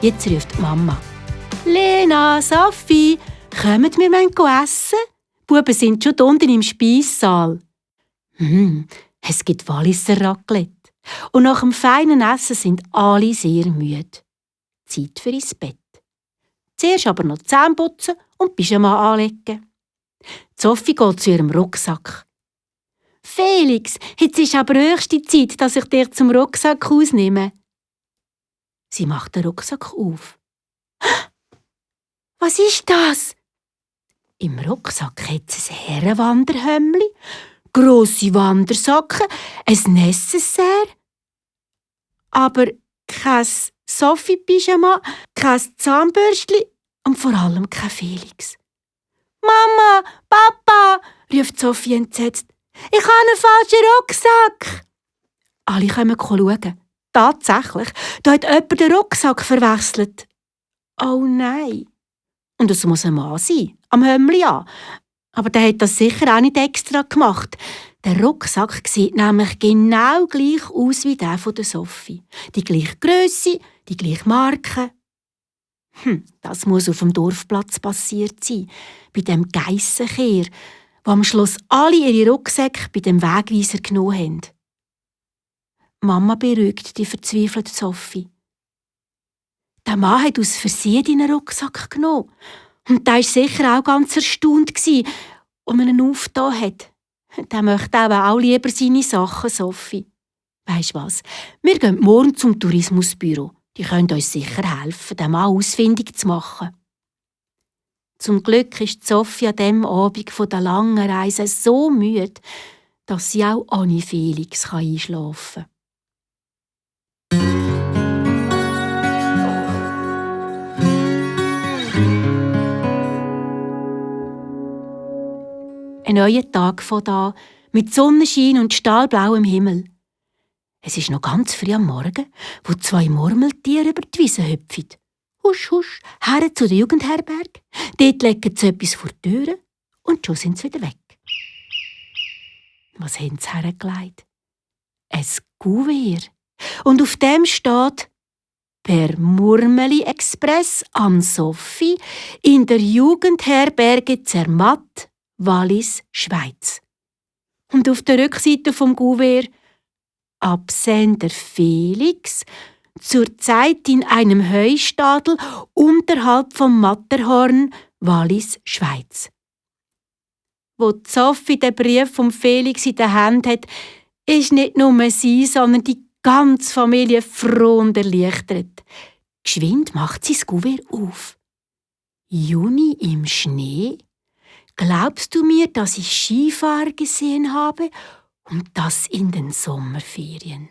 Jetzt ruft die Mama. «Lena, Sophie, kommt wir essen? Die Buben sind schon unten im Speissaal.» Es gibt Walliser Raclette. Und nach dem feinen Essen sind alle sehr müde. Zeit für ins Bett. Zuerst aber noch die Zähne putzen und Pyjama anlegen. Sophie geht zu ihrem Rucksack. «Felix, jetzt ist aber höchste Zeit, dass ich dir zum Rucksack ausnehme.» Sie macht den Rucksack auf. «Was ist das?» Im Rucksack hat es ein Herrenwanderhömmli, grosse Wandersocken, ein Necessaire. Aber kein Sophie-Pyjama, kein Zahnbürstchen und vor allem kein Felix. «Mama, Papa!» ruft Sophie entsetzt. «Ich habe einen falschen Rucksack!» Alle kommen schauen. Tatsächlich, da hat jemand den Rucksack verwechselt. Oh nein! Und es muss ein Mann sein, am Hömmli an. Aber der hat das sicher auch nicht extra gemacht. Der Rucksack sieht nämlich genau gleich aus wie der von der Sophie. Die gleiche Grösse, die gleiche Marke. Das muss auf dem Dorfplatz passiert sein, bei dem Geissenkehr, wo am Schluss alle ihre Rucksäcke bei dem Wegweiser genommen haben. Mama beruhigt die verzweifelte Sophie. Der Mann hat aus Versehen deinen Rucksack genommen. Und der war sicher auch ganz erstaunt, als man ihn aufgetan hat. Der möchte auch lieber seine Sachen, Sophie. Weisst was? Wir gehen morgen zum Tourismusbüro. Die können uns sicher helfen, den Mann ausfindig zu machen. Zum Glück ist Sophie an diesem Abend von der langen Reise so müde, dass sie auch ohne Felix einschlafen kann. Ein neuer Tag von da, mit Sonnenschein und stahlblauem Himmel. Es ist noch ganz früh am Morgen, wo 2 Murmeltiere über die Wiese hüpfen. Husch, husch, her zu der Jugendherberge. Dort legen sie etwas vor die Türe und schon sind sie wieder weg. Was haben sie hergelegt? Ein Kuvert. Und auf dem steht «Per Murmeli Express an Sophie in der Jugendherberge Zermatt, Wallis, Schweiz.» Und auf der Rückseite vom Kuvert «Absender Felix, zurzeit in einem Heustadel unterhalb vom Matterhorn, Wallis, Schweiz.» Wo Sophie den Brief vom Felix in der Hand hat, ist nicht nur sie, sondern die ganze Familie froh und erleichtert. Geschwind macht sie das Kuvert auf. «Juni im Schnee? Glaubst du mir, dass ich Skifahrer gesehen habe? Und das in den Sommerferien?»